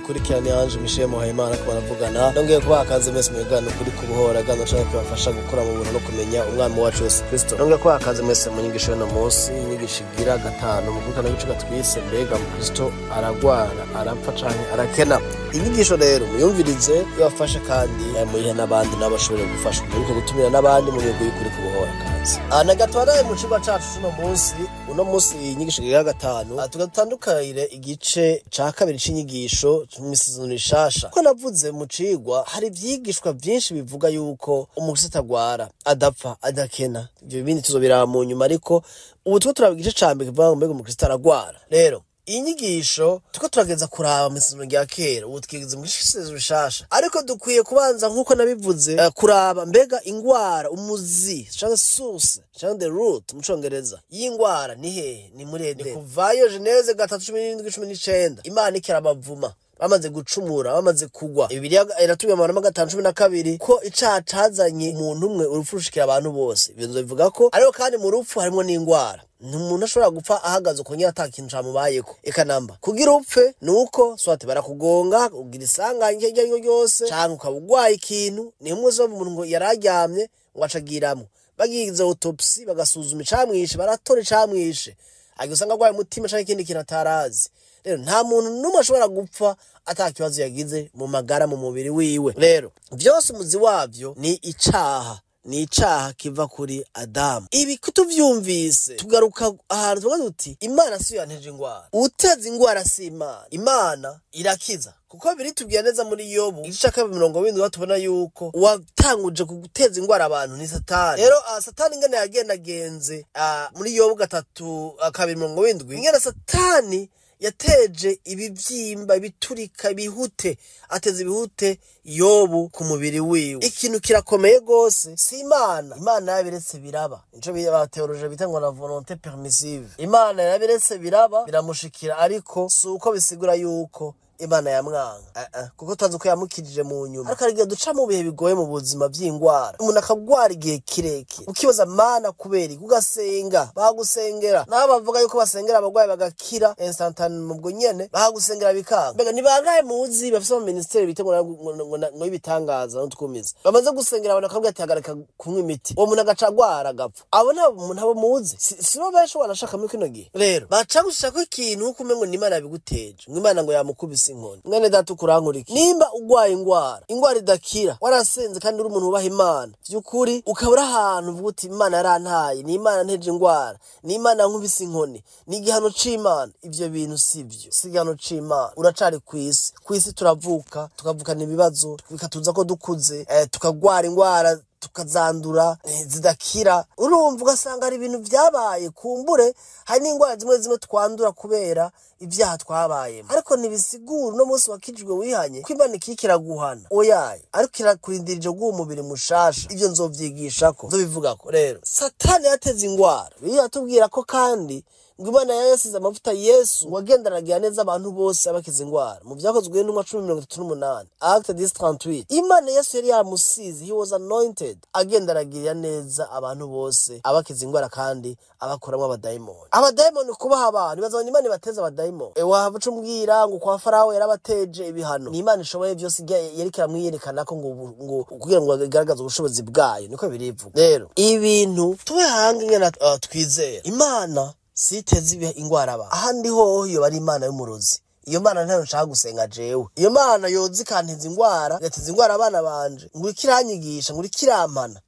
Mudukurikirane, Ange Michel Muhayimana ko baravugana. Nongeye kubaha akaze mwese mu biganiro kuri kubohora gano nshaka kubafasha gukura mu buntu no kumenya umwami wacu Yesu Kristo. Nongeye kubaha akaze mwese mu nyigisho y'uno munsi, inyigisho igira gatanu mu kurikirana igice twise mbega mu Kristo aragwara, arapfa canke arakena. Inyigisho rero muyumvirize ibafashe kandi muyihe n'abandi nabo bashobore gufashwa. Mwibuke gutumira n'abandi mu migwi y'ukuri kubohora kaze. Na gatwaraye mu cigwa cacu c'uno munsi, uno munsi inyigisho igira gatanu, tugatandukanyire igice ca kabiri c'inyigisho mw'isezerano rishasha. Ko navuze mu cigwa hari ivyigishwa vyinshi bivuga yuko umukristo atagwara, adapfa, adakena. Ivyo bindi tuzobiraba mu nyuma, ariko ubu turiko turaba igice ca mbere kivuga ngo mbega umukristo aragwara. Rero iyi nyigisho turiko turageza kuraba mu isezerano rya kera, ubu twigeze mu isezerano rishasha, ariko dukwiye kubanza nk'uko nabivuze, kuraba mbega ingwara umuzi canke source canke the root mu congereza y'ingwara ni hehe? Ni muri Edeni. Kuvayo Geneze 3:17-19, Imana ikirabavuma bamaze gucumura, bamaze kugwa. Bibiliya iratubwira mu Baroma 5:12 ko icaha cazanye umuntu umwe urupfu rushikira abantu bose. Ibyo bivuga ko ariko kandi mu rupfu harimwo n'ingwara. Umuntu ashobora gupfa ahagaze uko nyene ata kintu camubayeko. Eka namba kugira upfe nuko swate barakugonga, ugira isanganya iryo ariryo ryose, canke ukaba ugwaye ikintu. Ni umwe uzova umuntu ngo yararyamye ngo acagiramwo, bagize autopsy bagasuzuma icamwishe, baratora icamwishe, agiye usanga agwaye umutima canke ikindi kintu atarazi. Rero nta muntu n'umwe ashobora gupfa ata kibazo yagize mu magara, mu mubiri wiwe. Rero vyose umuzi wavyo ni icaha, ni icaha kiva kuri Adamu. Ibi kutuvyumvise tugaruka ahantu tuvuga tuti Imana siyo yanteje ingwara, uteza ingwara si Imana, Imana irakiza. Kuko biritubwira neza muri Yobu igice ca 2:70 tubona yuko uwatanguje guteza ingwara abantu ni Satani. Rero Satani ingene yagendagenze, muri Yobu 3 2:70, ingene Satani yateje ibivyimba, ibiturika, ibihute, ateza ibihute Yobu ku mubiri wiwe. Ikintu kirakomeye gose, si Imana, Imana yabiretse biraba. Nico abateoloje bita ngo la volonté permissive. Imana yabiretse biraba, biramushikira, ariko si uko bisigura yuko Imana yamwanga. Kuko tazi ko yamukijije mu nyuma. Ariko hari igihe duca mu bihe bigoye mu buzima vy'ingwara, umuntu akagwara igihe kirekire, ukibaza Mana kubera iki, ugasenga, bagusengera, nabo bavuga yuko basengera abagwayi bagakira instantané ubwo nyene, bagusengera bikanga. Mbega ni bangahe muzi bafise mu ministeri bita ngo ibitangaza n'utwumiza, bamaze gusengera abantu bakabwira ati hagarika kunywa imiti, uwo muntu agaca agwara agapfa? Abo ntabo muzi, sibo benshi wanashaka muri kino gihe. Rero baca gushaka ikintu uko umengo ni Imana yabiguteje, ngo Imana ngo yamukubise inkoni. Mwene data ukurankuriki, nimba ugwaye ingwara idakira, warasenze kandi uri umuntu wubaha Imana vy'ukuri, ukaba uri ahantu uvuga uti Imana yarantaye, ni Imana nteje ingwara, ni Imana yankubise inkoni, ni igihano c'Imana, ivyo bintu sivyo, si igihano c'Imana. Uracari kw'isi. Kw'isi turavuka, tukavukana ibibazo bikatuza ko dukuze, tukagwara ingwara, tukazandura, zidakira. Urumva ugasanga hari ibintu vyabaye, kumbure hari n'ingwara zimwe zimwe twandura kubera ivyaha twabayemo, ariko ntibisigura uno munsi wakijijwe wihanye ko Imana ikiriko iraguhana. Oyaye, ariko irakurindirije guha umubiri mushasha. Ivyo nzovyigishako, nzobivugako. Rero Satani yateze ingwara, Bibiliya iratubwira ko kandi ngo Imana yasize amavuta Yesu ngo agendanagira neza abantu bose abakiza ingwara. Mu Vyakozwe n'Intumwa 10:38, Acte 10:38, Imana Yesu yari yamusize, he was anointed, agendaragirira neza abantu bose abakiza ingwara kandi abakuramwo abadayimoni. Abadayimoni kubaha abantu baza ngo Imana ibateze abadayimoni. Wahava uca umbwira ngo kwa Farawo yarabateje ibihano. Ni Imana ishoboye vyose, yariko iramwiyerekana ko ngo kugira ngo igaragaze ubushobozi bwayo, niko birivuga. Rero ibintu tube hange ingene, twizera Imana siteze ingwara abantu. Ahandi hoho iyo bari Imana y'umurozi, iyo Mana ntayo nshaka gusenga jewe. Iyo Mana yoza ikanteza ingwara, igateza ingwara abana banje, ngo uriko iranyigisha, ngo uriko irampana,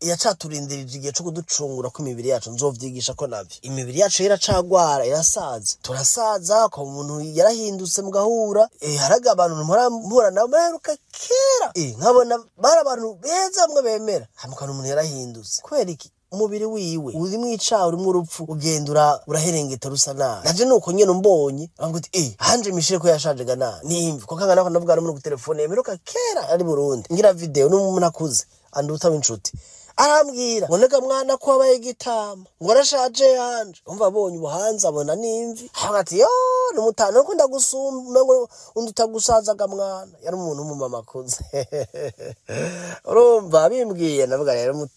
iracaturindirije igihe co kuducungura ko imibiri yacu. Nzovyigisha ko navyo imibiri yacu iracagwara, irasaza, turasaza, ko umuntu yarahindutse mugahura. Haraga abantu mpora mpura nabo baheruka kera, nkabona bari abantu beza bamwe bemera, hamukana umuntu yarahindutse. Kubera iki? Umubiri wiwe urimwo icaha, urimwo urupfu, ugenda uraherengeta rusa nabi. Naje nuko nyene umbonye avuga uti Ange Michel ko yashaje ga nabi, nimvi ko kangana ko ndavuga n'umuntu ku telefone yemeruka kera ari Burundi, ngira video n'umuntu akuze anduta w'inshuti, arambwira ngo nega mwana ko wabaye gitama, ngo arashaje yanje. Umva abonye ubuhanza abona n'imvi, avuga ati yo numutana ko ndagusumba, ngo undi utagusazaga mwana. Yari umuntu w'umumama akuze. Urumva bimbwiye navuga rero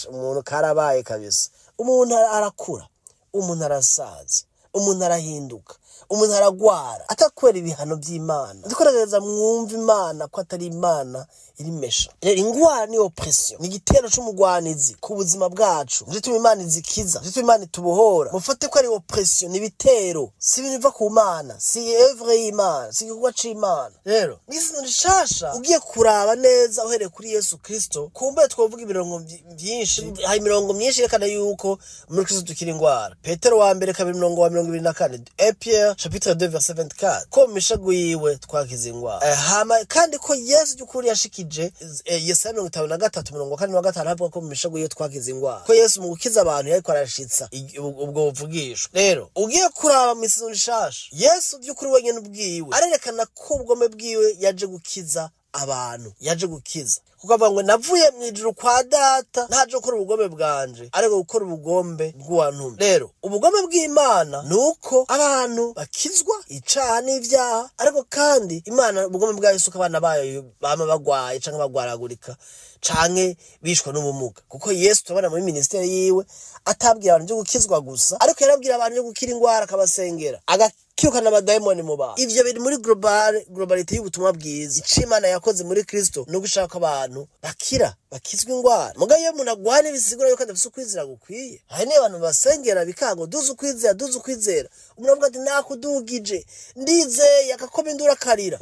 umuntu karabaye kabisa. Umuntu arakura, umuntu arasaza, umuntu arahinduka. Umuntu aragwara atakubera ibihano by'Imana. Ndikoragereza mwumva Imana ko atari Imana irimesha. Rero ingwara ni oppression, ni igitero c'umugwanizi ku buzima bwacu. Nico gituma Imana izikiza, nico gituma Imana itubohora. Mufate ko ari oppression, ni ibitero, si ibintu biva ku Mana, si œuvre y'Imana, si igikorwa c'Imana. Rero mw'isezerano rishasha ugiye kuraba neza uhereye kuri Yesu Kristo, kumbe twovuga imirongo myinshi, hari imirongo myinshi yerekana yuko muri Kristo dukira ingwara. Petero wa mbere kabiri umurongo wa 24, 1 Pierre chapitre 2 verset 24, ko mu mishago yiwe twakize ingwara. Hama kandi ko Yesu by'ukuri yashikije Yesaya 53 mirongo kane na gatanu, avuga ko mu mishago yiwe twakize ingwara, ko Yesu mu gukiza abantu yariko arashitsa ubwo buvugishwa. Rero ugiye kuraba mu isezerano rishasha, Yesu by'ukuri wenyene ubwiwe arerekana ko ubugome bwiwe yaje gukiza abantu, yaje gukiza. Kuko avuga ngo navuye mu ijuru kwa data ntaje gukora ubugome bwanje, ariko gukora ubugombe bw'uwantumye. Rero ubugome bw'Imana ni uko abantu bakizwa icaha n'ivyaha, ariko kandi Imana ubugome bwayo si uko abana bayo bama bagwaye canke bagwaragurika canke bishwa n'ubumuga. Kuko Yesu turabona muri ministeri yiwe atabwira abantu byo gukizwa gusa, ariko yarabwira abantu byo gukira ingwara, akabasengera, agakirukana abadayimoni mu bantu. Ivyo biri muri globalité y'ubutumwa bwiza. Ico Imana yakoze muri Kristo ni ugushaka abantu bakira, bakizwa ingwara. Mugabo iyo umuntu agwana ibisigura yuko adafise ukwizera gukwiye, hari niyo abantu basengera bikango, duze ukwizera, duze ukwizera, umuntu avuga ati nakudugije, ndizeye, akakoma induru akarira.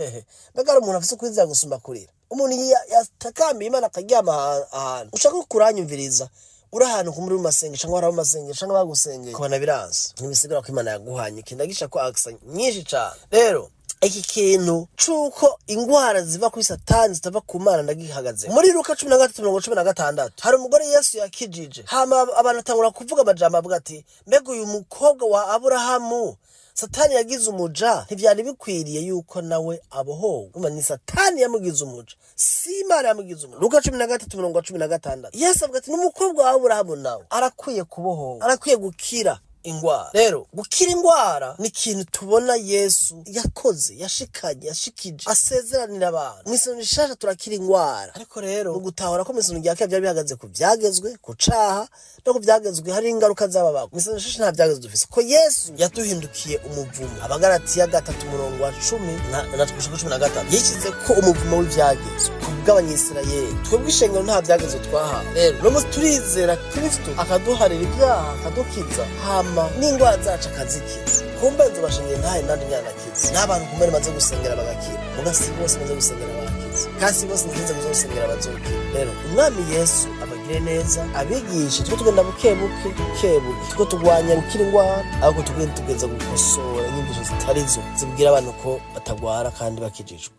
Mbega hari umuntu afise ukwizera gusumba kurira? Umuntu yatakambiye Imana akaryama ahantu ushaka kuranyumviriza, uri ahantu ku muri mu masengesho cyangwa wari mu masengesho cyangwa bagusengeye, kubona biranze, ntibisigura ko Imana yaguhanye. Ikintu ndagisha ko aksa nyinshi cane. Rero iki kintu c'uko ingwara ziva kuri Satani zitava ku Mana ndagihagaze. Muri Luka 13:16 hari umugore Yesu yakijije, hama abantu batangura kuvuga amajambo avuga ati mbega uyu mukobwa wa Aburahamu Satani yagize umuja, ntivyari bikwiriye yuko nawe abohowe? Urumva ni Satani yamugize umuja, si Imana yamugize umuja. Luka 13:16, Yesu avuga ati n'umukobwa wa Aburahamu nawe arakwiye kubohowa, arakwiye gukira ingwara. Rero gukira ingwara ni ikintu tubona Yesu yakoze, yashikanye, yashikije, asezeranira abantu. Mw'isezerano rishasha turakira ingwara, ariko rero mu gutahura ko mw'isezerano rya kera byari bihagaze ku vyagezwe, ku caha no ku vyagezwe hari ingaruka z'ababago. Mw'isezerano rishasha nta vyagezwe dufise, ko Yesu yatuhindukiye umuvumo. Abagalatiya 3:10 na gushika 13, yishize ko umuvumo w'ivyagezwe ku bw'Abanyisirayeli. Twebwe ishengero nta vyagezwe twahawe. Rero no munsi turizera Kristo akaduharira ibyaha, akadukiza, hama n'ingwara zacu akazikiza. Kumbe nzobashengera ntahe nandi nyanakiza n'abantu kumbe maze gusengera bagakira, muga si bose maze gusengera bagakiza, kandi si bose ntize gusengera bazokira. Rero Umwami Yesu abagire neza, abigishe. Two tugenda buke buke buke buke, two tugwanya gukira ingwara, ariko tugenda tugeza gukosora inyigisho zitarizo zibwira abantu ko batagwara kandi bakijijwe.